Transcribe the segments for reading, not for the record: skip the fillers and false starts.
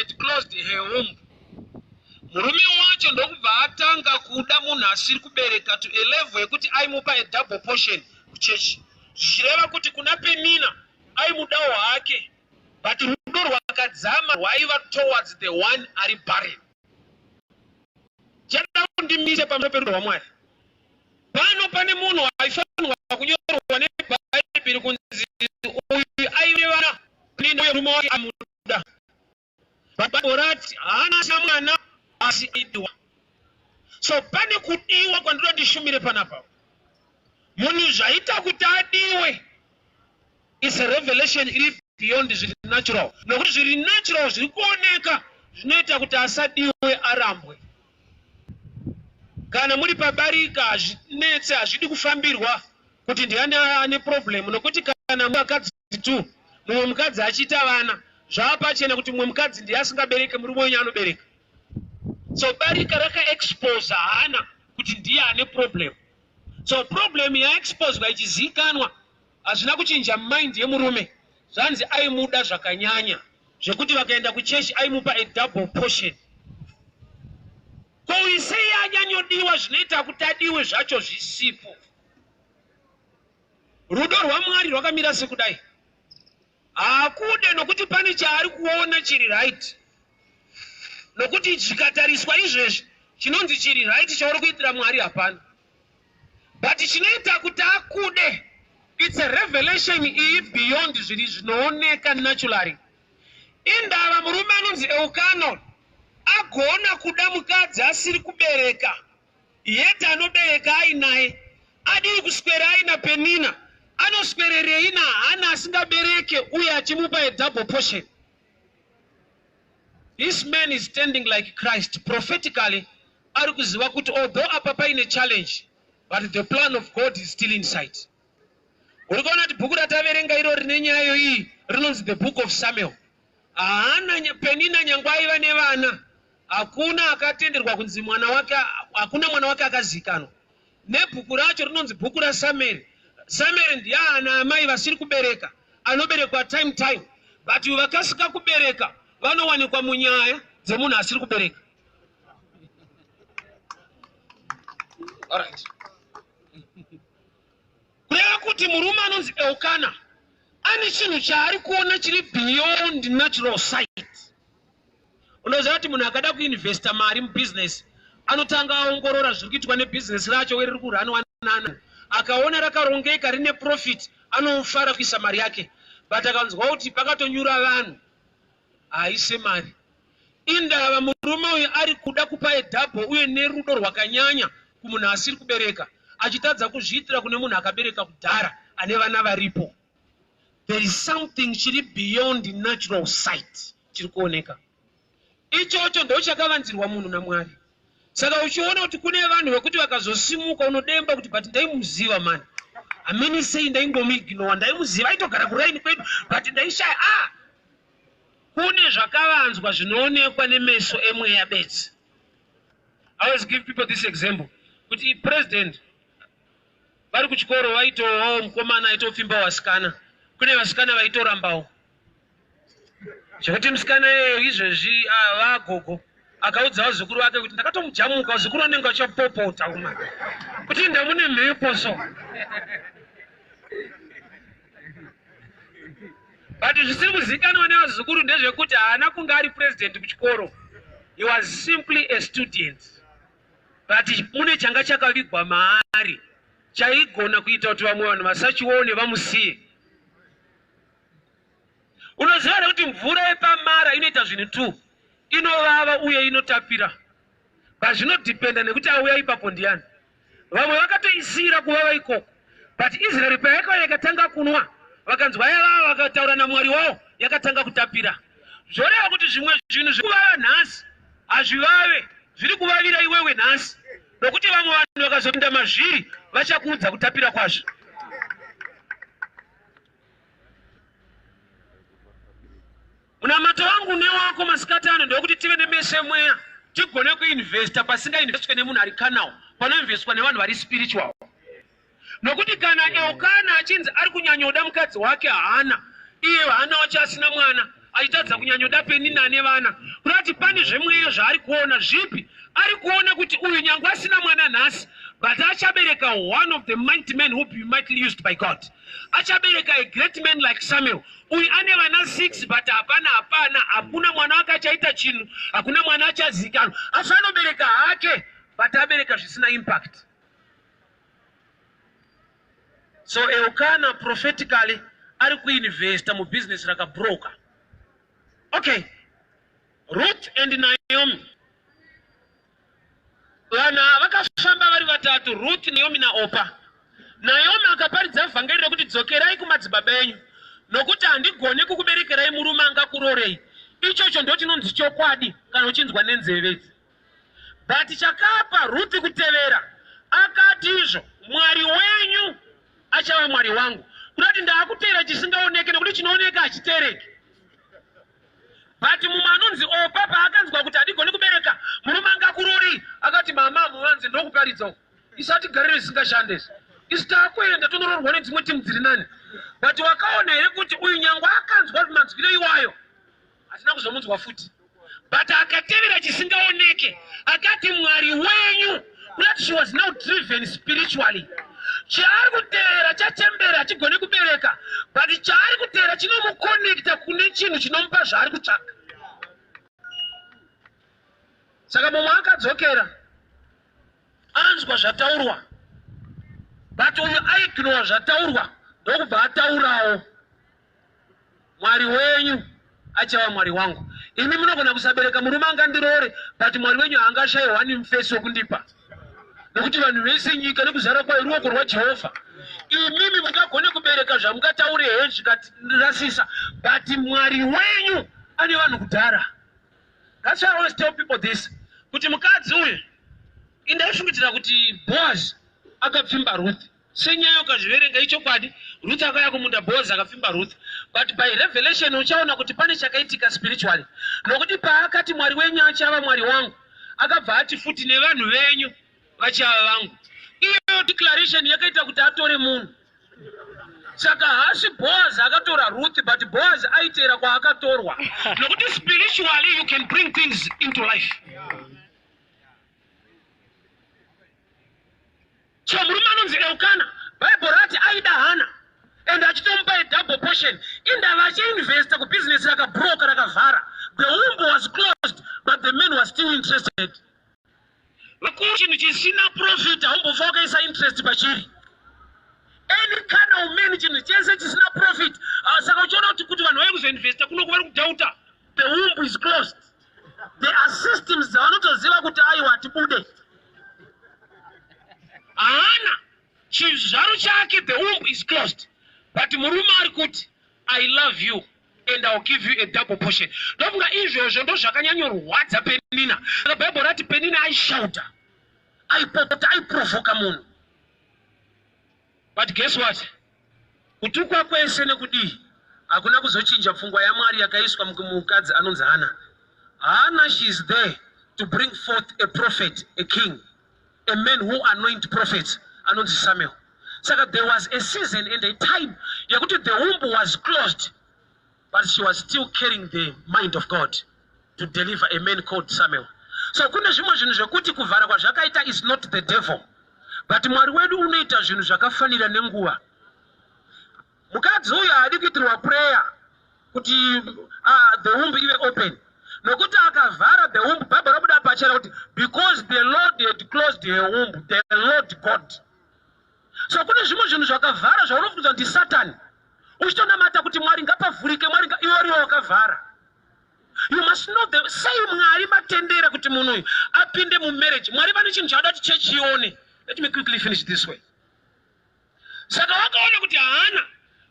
had closed her womb. Murume wacho ndokubva atanga kuda munhu asiri kubereka to a level yekuti aimupa a double portion kuchechi, zvichireva kuti kuna Penina aimudawo hake, but rudo rwakadzama rwaiva towards the one ari barren. Chada kundimise pamusoro perudo rwaMwari. Pano pane munhu aifanirwa kunyorwa neBhaibheri kunzi uyu aive vana uye murume wake amuda. Bhaibheri rati haana asina mwana asi aidiwa. So pane kudiwa kwandinoda ndishumire panapa. Munhu zvaita kuti adiwe is a revelation iri beyond zviri natural, nokuti zviri natural zviri kuoneka zvinoita kuti asadiwe, arambwe. Kana muri pabarika hazvinetse, hazvidi kufambirwa kuti ndiani ane problem, nokuti kana vakadzi two, mumwe mukadzi achiita vana, zvava pachena kuti mumwe mukadzi ndiye asingabereke, murume wenyu anobereka. So barika rakaexposa Hana kuti ndiye ane problem. So problem yaexposwa ichizikanwa hazvina kuchinja mind yemurume. Zvanzi aimuda zvakanyanya zvekuti vakaenda kuchechi aimupa a double portion. Ko sei anyanyodiwa zvinoita kuti adiwe zvacho zvisipo? Rudo rwaMwari rwakamira sekudai. Haakude nokuti pane chaari kuona chiri right, nokuti zvikatariswa izvezvi chinonzi chiri right chauri kuitira Mwari hapana, but chinoita kuti akude, it's a revelation iyi beyond zviri zvinooneka naturally. Indava murume anonzi Elkana agona kuda mukadzi asiri kubereka, yet anobereka ainaye. Adii kuswera aina Penina? Anoswererei naHana asingabereke uye achimupa a double portion? This man is standing like Christ prophetically. Ari kuziva kuti although apa paine challenge, but the plan of God is still in sight. Uri kuona kuti bhuku rataverenga iro rine nyaya iyi rinonzi the Book of Samuel. Haana Penina nyangwe aiva nevana, hakuna akatenderwa kunzi mwana wake, hakuna mwana wake akazikanwa. Nebhuku racho rinonzi bhuku raSamueri. Samueri ndiye ana amai vasiri kubereka, anoberekwa time time, but vakasika kubereka vanowanikwa munyaya dzemunhu asiri kubereka. Alright. Kureva kuti murume anonzi Elkana ane chinhu chaari kuona chiri beyond natural sight. Unoziva kuti munhu akada kuinvesta mari mubhizinesi anotanga aongorora zviri kuitwa nebhizinesi racho uye riri kuranwa nana. Akaona rakarongeka rine profit, anofara kuisa mari yake, but akanzwa kuti pakatonyura vanhu, haaise mari. Indava murume uyu ari kuda kupa a double uye nerudo rwakanyanya kumunhu asiri kubereka, achitadza kuzviitira kune munhu akabereka kudhara ane vana varipo. There is something chiri beyond natural sight chiri kuoneka. Ichocho ndochakavanzirwa munhu naMwari. Saka uchiona kuti kune vanhu vekuti vakazosimuka unodemba kuti but ndaimuziva mani, hamene sei ndaingomuignowa, ndaimuziva, aitogara kuraini kwedu, but ndaishaya. Ah, kune zvakavanzwa zvinoonekwa nemeso emweya bedzi. I always give people this example kuti president vari kuchikoro vaitowawo mukomana aitopfimba vasikana, kune vasikana vaitorambawo zvekuti musikana iyeyo izvezvi vagogo akaudza vazukuru vake kuti ndakatomujamuka, vazukuru vanenge vachapopota kuma kuti ndamune mhepo. So but zvisiri kuzikanwa nevazukuru ndezvekuti haana kunge ari president kuchikoro, he was simply a student, but mune changa chakavigwa maari chaigona kuita kuti vamwe vanhu vasachione, vamusiye. Unoziva here kuti mvura yepamara inoita zvinhu two? Inovava uye inotapira, but zvinodhipenda nekuti auya ipapo ndiani. Vamwe vakatoisiyira kuvava ikoko, but Israeri payakauya ikatanga kunwa, vakanzwa yavava, vakataura naMwari wavo, yakatanga kutapira. Zvoreva kuti zvimwe zvinhu zvikuvava nhasi hazvivave zviri kuvavira iwewe nhasi, nokuti vamwe vanhu vakazopinda mazviri vachakuudza kutapira kwazvo. Munamato wangu newako masikati ano ndewekuti tive nemeso emweya, tigone kuinvesta pasingainvestwe nemunhu ari carnal, panoinvestwa nevanhu vari spiritual. Nokuti kana Elkana achinzi ari kunyanyoda mukadzi wake Hana, iye Hana wacho asina mwana, Achitadza kunyanyoda Penina ane vana. Kuda kuti pane zvemweya zvaari kuona zvipi? Ari kuona kuti uyu nyange asina mwana nhasi, but achabereka one of the mighty men who be mightily used by God. Achabereka a great man like Samuel. Uyu ane vana 6 but hapana hapana, hakuna mwana wake achaita chinhu, hakuna mwana achazikanwa. Asi anobereka hake, but abereka zvisina impact. So Elkana prophetically ari kuinvesta mubusiness rakabroka. Okay, Ruth and Naomi vanhu ava vakafamba vari vatatu, Ruth, Naomi naOpa. Naomi akaparidza vhangeri rekuti dzokerai kumadzibaba enyu nokuti handigoni kukuberekerai murume angakurorei. Ichocho ndochinonzi chokwadi kana uchinzwa nenzeve idzi. But chakapa Ruth kutevera akati izvo Mwari wenyu achava Mwari wangu. Kuda kuti ndaakuteera chisingaoneke nekuti chinooneka hachiteereki. But mumwe anonzi Opa paakanzwa kuti handigoni kubereka murume angakurori akati mama muvanze ndokuparidza uku. Isu hatigarire zvisingashande izvi. Isu taakuenda tonororwa nedzimwe timu dziri nani. But wakaona here kuti uyu nyangwe akanzwa manzwiro iwayo hatina kuzomunzwa futi but akatevera chisingaoneke akati Mwari wenyu that she was now driven spiritually. Chaari kuteera chachembera hachigone kubereka, but chaari kuteera chinomuconnecta kune chinhu chinomupa zvaari kutsvaka. Saka mumwe akadzokera anzwa zvataurwa, but uyu aignora zvataurwa ndokubva ataurawo Mwari wenyu achava Mwari wangu. Imi munogona kusabereka murume angandiroore, but Mwari wenyu haangashayi one mufesi wekundipa, nekuti vanhu vese nyika nekuzara kwayo ruoko rwaJehovha. Imimi mungagone kubereka zvamungataure he zvikatirasisa, but Mwari wenyu ane vanhu kudhara. That's why I always tell people this, kuti mukadzi uyu indaifungidzira kuti Boaz akapfimba Ruth. Senyaya ukazviverenga ichokwadi, Ruth akauya kumunda Boaz akapfimba Ruth. But by revelation uchaona kuti pane chakaitika spiritually. Nokuti paakati Mwari wenyu achava Mwari wangu, akabva ati futi nevanhu venyu vachava vangu. Iyo declaration yakaita kuti atore munhu. Saka haasi Boaz akatora Ruth, but Boaz aiteera kwaakatorwa. Nokuti spiritually you can bring things into life. So murume anonzi Elkana, Bible rati aida Hana and achitomupa a double portion. Indava achiinvesta kubusiness rakabroka rakavhara. The womb was closed but the man was still interested. Vakuru chinhu chisina profit haumbofa wakaisa interest pachiri. Any carnal man chinhu chese chisina profit. Saka uchiona kuti vanhu vauye kuzoinvesta kuno vari kudoubta. The womb is closed. There are systems dzavanotoziva kuti aiwa tibude. Haana chizvaro chake, the womb is closed. But murume ari kuti I love you and I'll give you a double portion. Ndofunga izvozvo ndozvakanyanyorwadza Penina. Saka Bible rati Penina aishauta, aipopota, aiprovoka munhu. But guess what? Kutukwa kwese nekudii hakuna kuzochinja pfungwa yaMwari yakaiswa mukadzi anonzi Hana. Hana, she is there to bring forth a prophet, a king, a man who anoint prophets anonzi Samuel. Saka there was a season and a time yekuti the womb was closed, but she was still carrying the mind of God to deliver a man called Samuel. So kune zvimwe zvinhu zvekuti kuvhara kwazvakaita is not the devil, but Mwari wedu unoita zvinhu zvakafanira nenguva. Mukadzi uyu haadi kuitirwa prayer kuti the womb ive open, nokuti akavhara the womb, Bible rabuda pachena kuti because the Lord had closed her womb, the Lord God. So kune zvimwe zvinhu zvakavhara zvaunofunga kuti Satani, uchitonamata kuti Mwari ngapavhurike, Mwari iwe uriwe wakavhara. You must know the sei Mwari matendera kuti munhu uyu apinde mumarriage. Mwari vane chinhu chaada kuti chechi ione. Let me quickly finish this way. Saka wakaona kuti Hana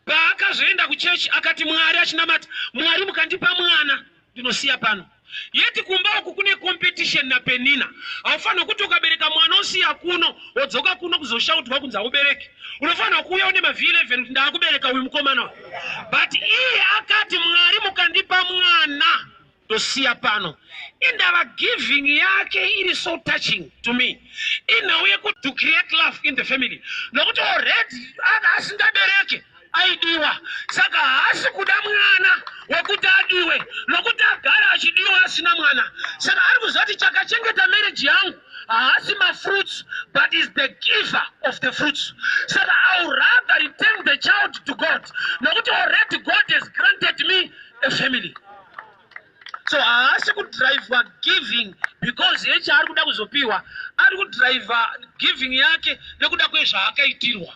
paakazoenda kuchechi akati Mwari achinamata, Mwari mukandipa mwana ndinosiya pano. Yeti kumba uku kune competition naPenina. Haufanirwi kuti ukabereka mwana osiya kuno wodzoka kuno kuzoshautwa kunzi haubereki. Unofanirwa kuuya une maV11 kuti ndaakubereka uyu mukomana uyu. But iye akati Mwari mukandipa mwana ndosiya pano. Indava giving yake iri so touching to me. Inhau yekuti to create love in the family. Nokuti already anga asingabereki aidiwa, saka haasi kuda mwana wekuti adiwe. pasina mwana. Saka ari kuziva kuti chakachengeta marriage yangu haasi mafruits, but is the giver of the fruits. Saka I would rather return the child to God, nokuti already God has granted me a family. So haasi kudhiraivha giving because yechaari kuda kuzopiwa, ari kudhiraivha giving yake nekuda kwezvaakaitirwa.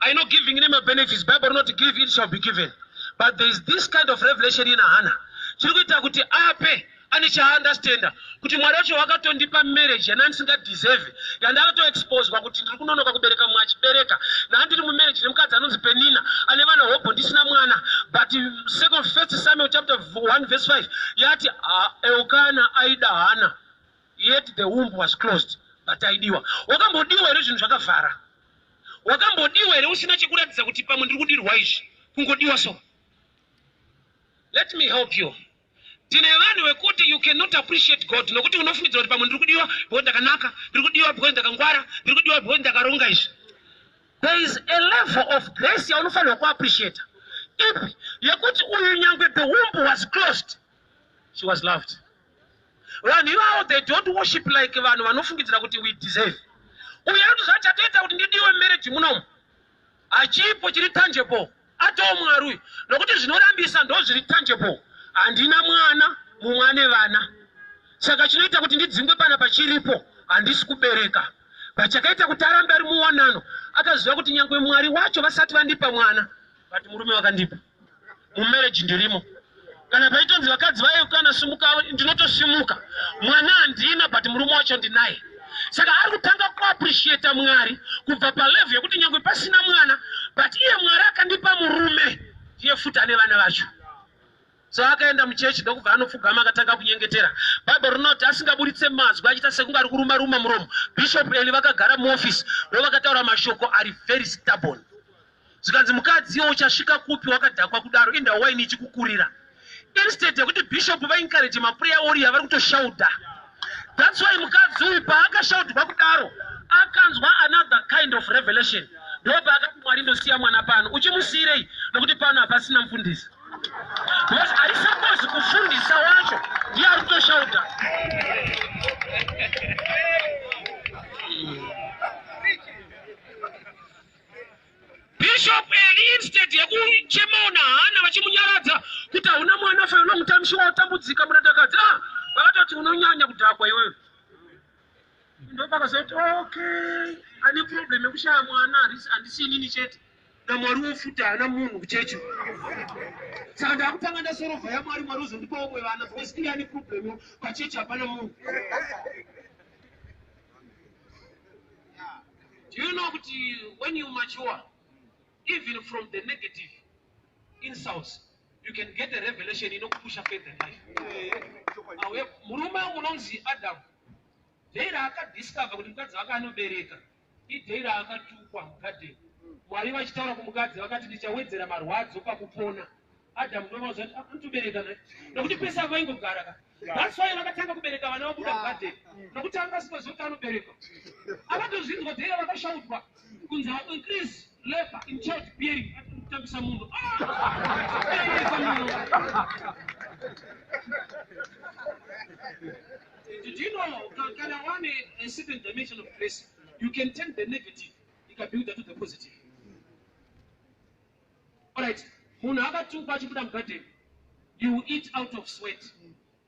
I know giving ine mabenefits. Bible rinoti, "Give, it shall be given." But there is this kind of revelation ina Hana chiri kuita kuti ape ane chaandastenda kuti Mwari wacho wakatondipa marriage yana ndisingadeserve, yandakatoexposwa kuti ndiri kunonoka kubereka, mumwe achibereka. Ndandiri mumarriage nemukadzi anonzi Penina ane vana hobho, ndisina mwana. But second First Samuel chapter 1 verse 5 yati, "Ah, Elkana aida Hana, yet the womb was closed," but aidiwa. Wakambodiwa here zvinhu zvakavhara? Wakambodiwa here usina chekuratidza kuti pamwe ndiri kudirwa izvi? Kungodiwa. So let me help you. Tine vanhu vekuti you cannot appreciate God nokuti unofungidzira kuti pamwe ndiri kudiwa because ndakanaka, ndiri kudiwa because ndakangwara, ndiri kudiwa because ndakaronga izvi. There is a level of grace yaunofanirwa kuappreciata, ipi yekuti uyu nyangwe the womb was closed, she was loved. Vanhu ivavo, they don't worship like vanhu vanofungidzira kuti we deserve. Uyu ari kuti zvachatoita kuti ndidiwe marriage munomu hachipo chiri tangible, atoo Mwari uyu, nokuti zvinorambisa ndo zviri tangible. Handina mwana, mumwe ane vana, saka chinoita kuti ndidzingwe pana pachiripo, handisi kubereka. Pachakaita kuti arambe ari muwanano, akaziva kuti nyangwe Mwari wacho vasati vandipa mwana, but murume wakandipa, mumarriage ndirimo. Kana paitonzi vakadzi vayo kana simuka, ndinotosimuka. Mwana handina, but murume wacho ndinaye. Saka ari kutanga kuappreciata Mwari kubva palevel yekuti nyangwe pasina mwana, but iye Mwari akandipa murume ndiye futi ane vana vacho. So akaenda muchechi, ndokubva anopfugama, akatanga kunyengetera. Bhaibheri rinoti asingaburitse mazwi, achiita sekunge ari kuruma ruma muromo. Bishop Eli vakagara muofisi, ndo vakataura mashoko ari very stubborn. Zvikanzi, "Mukadzi iwo, uchasvika kupi wakadhakwa kudaro? Inda waini ichikukurira." Instead yekuti bishop vaencourage maprayer warrior, vari kutoshauta. That's why mukadzi uyu paakashaudwa kudaro, akanzwa another kind of revelation. Ndopaakati, "Mwari, ndosiya mwana pano." Uchimusiyirei? Nokuti pano hapasina mufundisi, because ari suppose kufundisa wacho ndiye ari kutoshauta. Bishop Eli, instead yekuchemawo naHana vachimunyaradza kuti hauna mwana for a long time, shuwa utambudzika murandakadzi, ah, vakatoti, "Unonyanya kudhakwa iwewe." Ndopakazoti, okay, ane problem yekushaya mwana handisi inini chete, naMwari wofuti haana munhu kuchechi. Saka ndakutanga ndasorovha yaMwari, Mwari uzondipa umwe vana, because iye ane problem, pachechi hapana munhu. Do you know kuti when you mature, even from the negative insults, you can get a revelation inokupusha further in life? Awe, murume unonzi Adam, day raakadiscover kuti mukadzi wake anobereka, iday raakatukwa mugadheni. Mwari vachitaura kumukadzi vakati, "Ndichawedzera marwadzo pakupona." Adamu ndovazati anotobereka naye, nokuti pese avaingogara ka. That's why vakatanga kubereka vana vabuda mugadheni, nokuti anga asingazivi kuti anobereka. Akatozvinzwa day vakashautwa kunzi, "Increase labor in child bearing." Kutambisa munhu. Ah! Bereka munhu. Did you know, kana wane a certain dimension of grace, you can turn the negative ikabuilda to the positive? Alright, munhu akatukwa achibuda mugadheni, "You will eat out of sweat."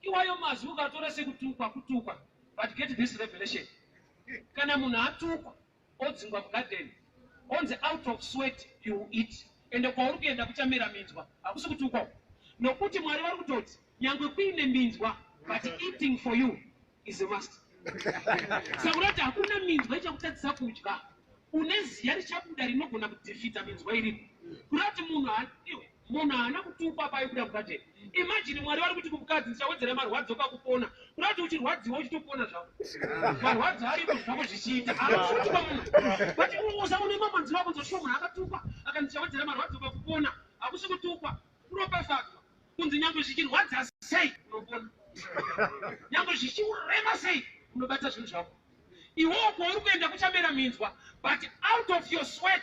Iwayo mazwi ukatora sekutukwa, kutukwa. But get this revelation: kana munhu atukwa, odzingwa mugadheni, onzi, "Out of sweat you will eat," ende kwauri kuenda kuchamera minzwa, hakusi kutukwa, nokuti Mwari vari kutoti nyangwe kuine minzwa, but eating for you is a must. Saka kurati hakuna minzwa ichakutadzisa kudya. Une ziya richabuda rinogona kudefeata minzwa iripo. Kurati munhu iwe, munhu haana kutukwa paaibuda mugadheni. Imagine Mwari vari kuti kumukadzi, "Ndichawedzera marwadzo pakupona." Kurati uchirwadziwa uchitopona zvako, marwadzo aripo zvako zvichiita, hakutukwa munhu. But usaone mamanziro ako nzoshuwa munhu akatukwa akanzi, "Ndichawedzera marwadzo pakupona." Hakusi kutukwa, kuropafadzwa. Kunzi nyangwe zvichirwadza sei, unopona. Nyangwe zvichirema sei, unobata zvinhu zvako. Iwewo kwauri kuenda kuchamera minzwa, but out of your sweat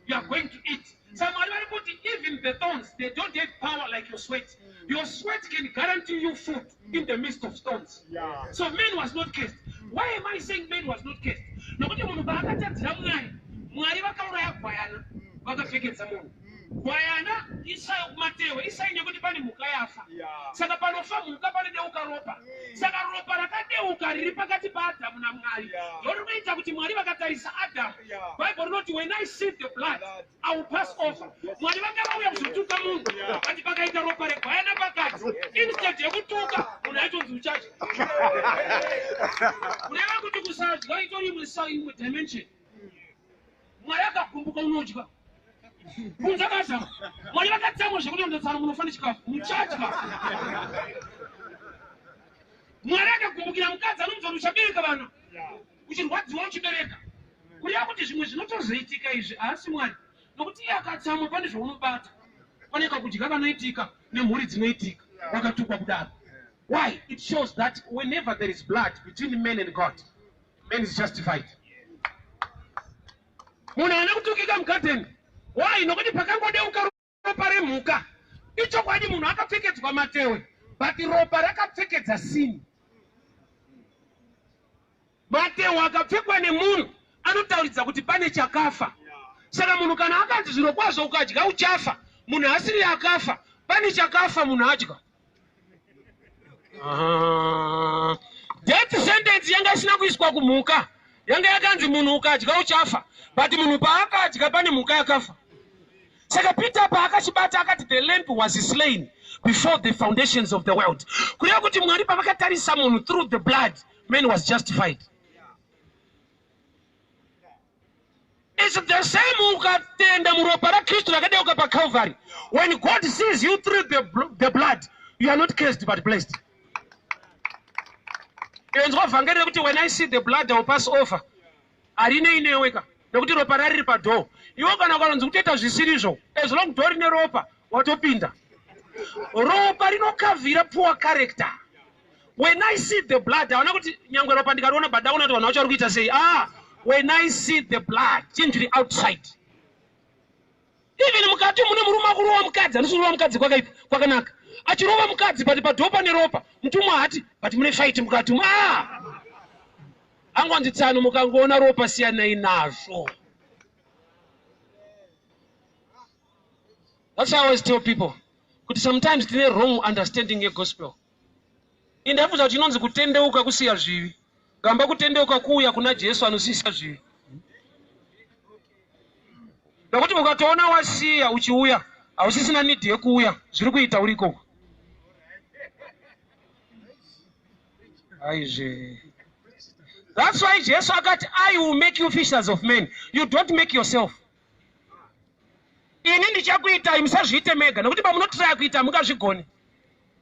you are going to eat. Saka Mwari vari kuti even the thorns, they don't have power like your sweat. Your sweat can guarantee you food in the midst of stones. So man was not cursed. Why am I saying man was not cursed? Nokuti munhu paakatadzira Mwari, Mwari vakauraya gwayana, vakapfekedza munhu. Gwayana isai kumatehwe, isai nekuti pane mhuka yafa. Saka panofa mhuka panodeuka ropa. Saka ropa rakadeuka riri pakati paAdhamu naMwari ndorinoita kuti Mwari vakatarisa Adhamu. Bible rinoti, "When I see the blood, I will pass over." Mwari vanga vauya kuzotuka munhu, but pakaita ropa regwayana pakati, instead yekutuka munhu aitonzi uchadya. Kureva kuti kusadya itori imwe dimension. Mwari akagumbuka, unodya kunze kaAdhamu. Mwari vakatsamwa zvekuti ndotsano munofa nechikafu, muchadya. Mwari akagumbukira mukadzi, anomudza kuti uchabereka vana uchirwadziwa uchibereka. Kureva kuti zvimwe zvinotozoitika izvi haasi Mwari, nokuti iye akatsamwa pane zvaunobata, pane kakudya kanoitika nemhuri dzinoitika wakatukwa kudaro. Why? It shows that whenever there is blood between man and God, man is justified. Munhu haana kutukika mugadheni. Why? Nokuti pakangodeuka ropa remhuka, ichokwadi munhu akapfekedzwa matehwe, but ropa rakapfekedza sin. Matehwe akapfekwa nemunhu anotauridza kuti pane chakafa. Saka munhu kana akanzi zviro kwazvo ukadya uchafa, munhu asiri akafa, pane chakafa munhu adya. Ah, death sentence yanga isina kuiswa kumhuka, yanga yakanzi munhu ukadya uchafa, but munhu paakadya pane mhuka yakafa. Saka Peter paakachibata akati, "The lamb was slain before the foundations of the world." Kureva kuti Mwari pavakatarisa munhu through the blood, man was justified. It's the same ukatenda muropa raKristu rakadeuka paCalvary. When God sees you through the blood, you are not cursed but blessed. Inzwa vhangeri rekuti, "When I see the blood, I will pass over," harinei neweka, nekuti ropa rariri padoor. Iwe kana ukanonzi kutoita zvisirizvo, as long door rine ropa, watopinda. Ropa rinokavhira poor character. When I see the blood, haona kuti nyangwe ropa ndikariona, but ndaona kuti vanhu vacho vari kuita sei. Ah, when I see the blood, chinhu chiri outside. Even mukati mune murume akurova mukadzi, handisi kurova mukadzi kwakaipa, kwakanaka, achirova mukadzi, but padoor pane ropa. Mutumwa hati, but mune fight mukati umu. Ah, angonzi tsano, mukangoona ropa siyanai nazvo. That's why I always tell people kuti sometimes tine wrong understanding yegospel. Indafunza kuti inonzi kutendeuka kusiya zvivi. Gamba kutendeuka kuuya kuna Jesu anosiyisa zvivi, nokuti ukatoona wasiya uchiuya, hausisina need yekuuya, zviri kuita uriko. Aizve, that's why Jesu akati, "I will make you fishers of men." You don't make yourself. Ini ndichakuitai, musazviite mega, nokuti pamunotiraya kuita hamungazvigoni.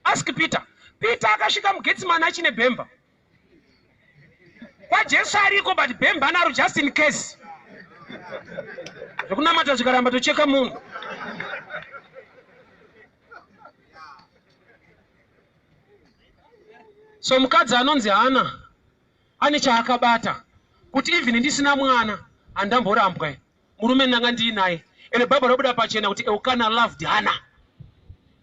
Ask Peter. Peter akasvika muGetsimani achine bhemba kwaJesu ariko, but bhemba anaro just in case zvekunamata zvikaramba, tocheka munhu. So mukadzi anonzi Hana ane chaakabata kuti even ndisina mwana handamborambwa, murume ndanga ndiinaye. Ende Bhaibheri rabuda pachena kuti Elkana loved Hana.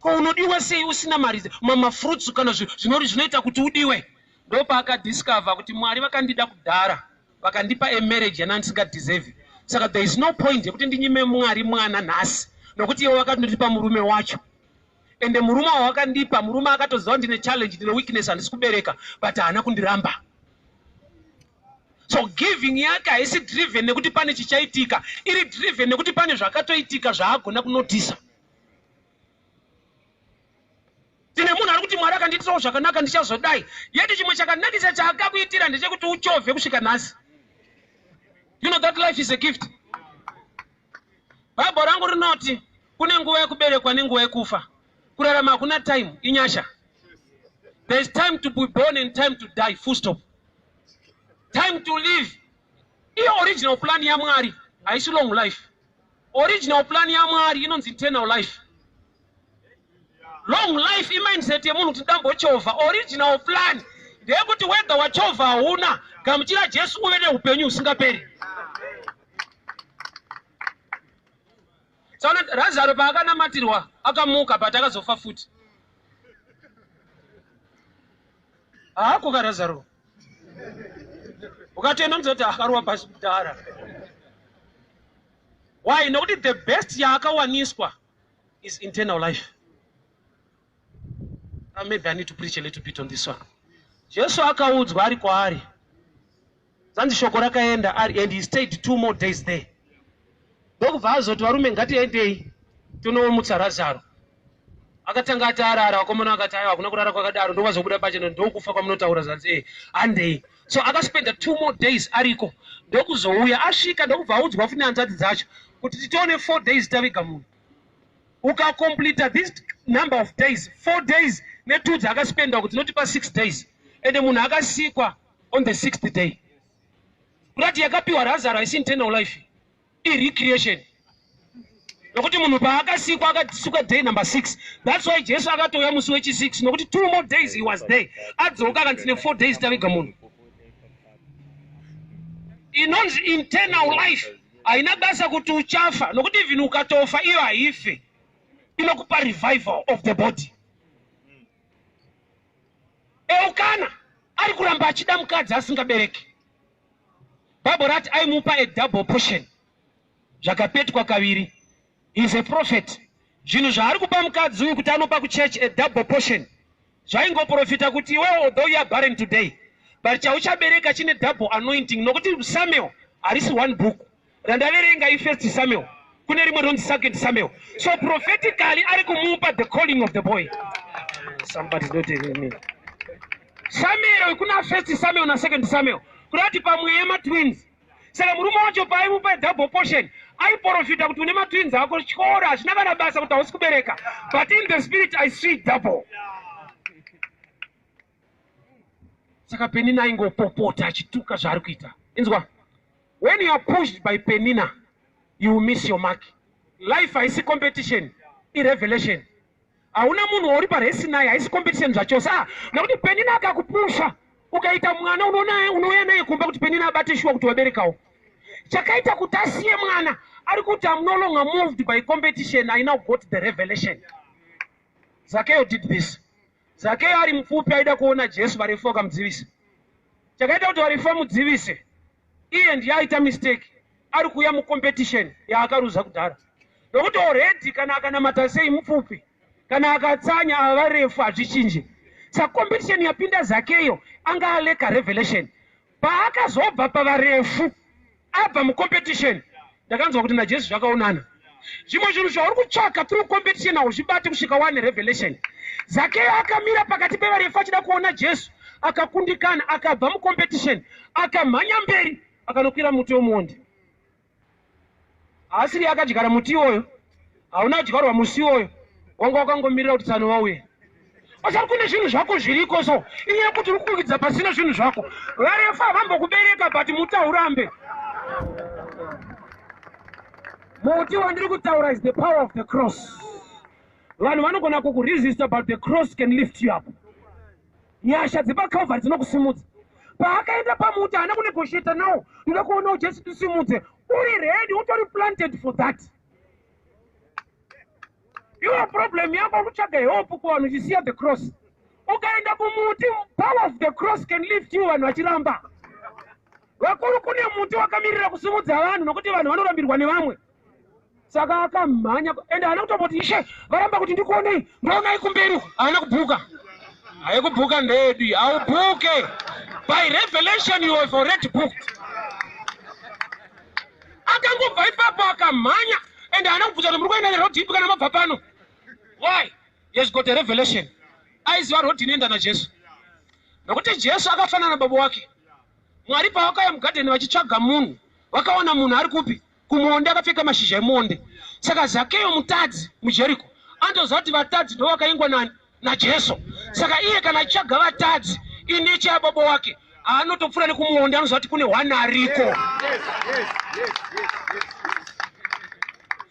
Ko unodiwa sei usina mari, mafruits kana zvinoita kuti udiwe? Ndopaakadiscover kuti Mwari vakandida kudhara, vakandipa emarriage yana ndisingadeserve. Saka there is no point yekuti ndinyime Mwari mwana nhasi, nokuti ivo vakandipa murume wacho. Ende murume wawakandipa, murume akatoziva ndine challenge, ndine weakness, handisi kubereka, but haana kundiramba. So giving yake haisi driven nekuti pane chichaitika, iri driven nekuti pane zvakatoitika zvaagona kunotisa. Tine munhu ari kuti, "Mwari akandiitirawo zvakanaka, ndichazodai." Yeti chimwe chakanakisa chaakakuitira ndechekuti uchovhe kusvika nhasi. You know that life is a gift. Bhaibheri rangu rinoti kune nguva yekuberekwa nenguva yekufa. Kurarama hakuna time, inyasha. There is time to be born and time to die, full stop. Time to live. Iyo original plan yaMwari haisi long life. Original plan yaMwari inonzi eternal life. Long life imindset yemunhu kuti ndambochovha. Original plan ndeyekuti whether wachovha, hauna, gamuchira Jesu uve neupenyu husingaperi. Saona Razaro paakanamatirwa akamuka but akazofa futi. Haako ka Razaro. Ukatoenda unonzwa kuti akarova pasi kudhara. Why? Nokuti the best yaakawaniswa is internal life. Maybe I need to preach a little bit on this one. Jesu akaudzwa ari kwaari. Zanzi shoko rakaenda ari and he stayed 2 more days there. Ndokubva azoti varume ngatiendei tonomutsa Razaro. Akatanga ati arara, vakomana vakati aiwa hakuna kurara kwakadaro, ndovazobuda pachena ndokufa kwamunotaura zanzi handei. So akaspenda 2 more days ariko ndokuzouya asvika ndokubva audzwa futi nehanzvadzi dzacho kuti titione 4 days taviga munhu. Ukakompleta this number of days, 4 days ne2 dzaakaspenda kuti tinotipa 6 days. Ende munhu akasikwa on the 6th day. Kurati yakapiwa Lazaro haisi internal life, i-recreation. Nokuti munhu paakasikwa akasikwa day number 6. That's why Jesu akatouya musi wechi6 nokuti 2 more days he was there. Adzoka akanzi tine 4 days taviga munhu. Inonzi internal life haina basa kuti uchafa nokuti even ukatofa iyo haife. Inokupa revival of the body. Elkana ari kuramba achida mukadzi asingabereki. Bible rati aimupa a double portion. Zvakapetwa kaviri. He is a prophet. Zvinhu zvaari kupa mukadzi uyu kuti anopa kuchurch a double portion. Zvaingoprofita kuti iwewe although you are barren today, but chauchabereka chine double anointing nokuti Samuel harisi one book. Randaverenga i first Samuel. Kune rimwe rinonzi second Samuel. So prophetically ari kumupa the calling of the boy. Somebody is not hearing me. Samuel kuna first Samuel na second Samuel. Kurati pamweya matwins. Saka murume wacho paaimupa double portion aiprofita kuti une matwins ako chikoro hazvina kana basa kuti hausi kubereka. But in the spirit I see double. Saka Penina aingopopota achituka zvaari kuita. Inzwa, when you are pushed by Penina, you will miss your mark. Life haisi competition, i-revelation. Hauna munhu wauri paresi naye, haisi competition zvachose. Nekuti Penina akakupusha, ukaita mwana unouya naye kumba kuti Penina abate shuwa kuti waberekawo. Chakaita kuti asiye mwana, ari kuti I'm no longer moved by competition, I now got the revelation. Zakeo did this. Zakeo ari mupfupi aida kuona Jesu varefu vakamudzivisa. Chakaita kuti varefu vamudzivise, iye ndiye aita mistake, ari kuuya mucompetition yaakaruza kudhara. Nokuti already kana akanamata sei mupfupi, kana akatsanya ava varefu hazvichinji. Saka competition yapinda Zakeo anga aleka revelation. Paakazobva pavarefu abva mucompetition, ndakanzwa kuti naJesu zvakaonana. Zvimwe zvinhu zvauri kutsvaka through competition hauzvibati kusvika wane revelation. Zakeo akamira pakati pevarefu achida kuona Jesu, akakundikana, akabva mucompetition, akamhanya mberi, akanokwira muti wemuonde. Haasiri akadyara muti iwoyo, hauna kudyarwa musi iwoyo, wanga wakangomirira kuti tsano vauye. Osati kune zvinhu zvako zviriko, so inyaya yekuti uri kukwikidza pasina zvinhu zvako. Varefu havambokubereka, but muti haurambe. Muti wandiri kutaura is the power of the cross. Vanhu vanogona kukuresista, but the cross can lift you up. Nyasha dzepaCalvary dzinokusimudza. Paakaenda pamuti haana kunegotiata nawo, ndoda kuonawo Jesu tisimudze. Uri ready, utori planted for that. Iwe problem yako uri kutsvaga help kuvanhu uchisiya the cross. Ukaenda kumuti, power of the cross can lift you vanhu vachiramba. Vakuru kune muti wakamirira kusimudza vanhu nokuti vanhu vanorambirwa nevamwe. Saka akamhanya ende haana kutomboti ishe varamba kuti ndikuonei, ndoonai kumberi. Haana kubhuka. Haikubhuka ndedi, haubhuke. By revelation you have already booked. Akangobva ipapo akamhanya ende haana kubvunza kuti muri kuenda neroad ipi kana mabva pano. Why? He has got a revelation. Aiziva road inoenda naJesu. Nokuti Jesu akafanana nababa wake. Mwari pavakauya mugadheni vachitsvaga munhu, vakaona munhu ari kupi? Kumuonde, akapfeka mashizha emuonde. Saka Zakeo mutadzi muJeriko anotoziva kuti vatadzi ndo vakaingwa nani? NaJesu. Saka iye kana achitsvaga vatadzi, ineche yababa wake, anotopfuura nekumuonde, anoziva kuti kune one ariko.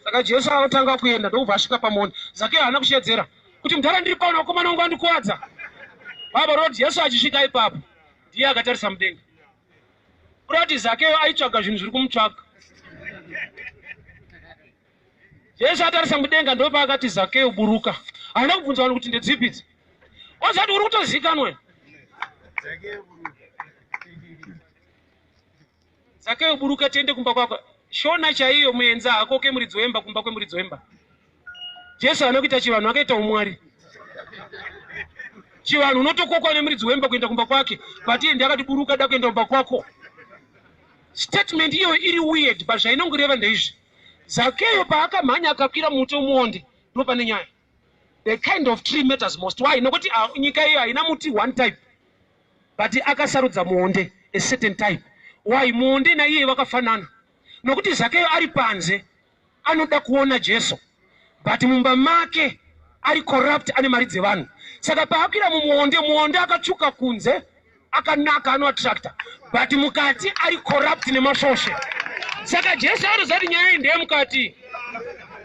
Saka Jesu anotanga kuenda ndokubva asvika pamuonde. Zakeo haana kushedzera kuti mudhara ndiri pano, vakomana vangu vandikuwadza. Baba roti Jesu achisvika ipapo ndiye akatarisa mudenga. Kurati Zakeo aitsvaga zvinhu zviri kumutsvaga. Jesu atarisa mudenga ndopaakati Zakeo buruka. Haana kubvunza vanhu kuti ndedzipi idzi. Ozati uri kutozikanwa. Zakeo buruka tiende kumba kwako. Shona chaiyo muenza hakoke muridzi wemba kumba kwemuridzi wemba. Jesu haana kuita chivanhu akaita umwari. Chivanhu unotokokwa nemuridzi wemba kuenda kumba kwake but iye ndiye akati buruka da kuenda kumba kwako. Statement iyoyo iri weird but zvainongoreva ndeizvi. Zakeyo paakamhanya akakwira muti wemuonde ndipo pane nyaya. The kind of tree matters most. Why? Nokuti ah, nyika iyo haina muti one type but akasarudza muonde a certain type. Why? Muonde naiye vakafanana nokuti Zakeyo ari panze anoda kuona Jesu but mumba make ari corrupt ane mari dzevanhu saka paakwira mumuonde muonde akatsvuka kunze akanaka anoattracta but mukati ari corrupt nemasvosve saka Jesu anoziva kuti nyaya iyi ndeyemukati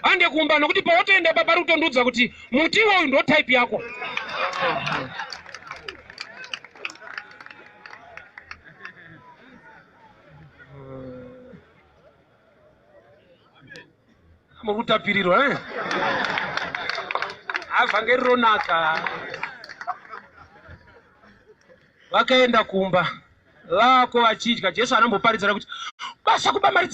hande kumba nokuti pawotoenda baba ari kutondiudza kuti muti iwoyu ndo type yako. Muri kutapirirwa eh? Avhangeri ronaka. Vakaenda kumba vako vachidya. Jesu anamboparidzira kuti basa kuba mari.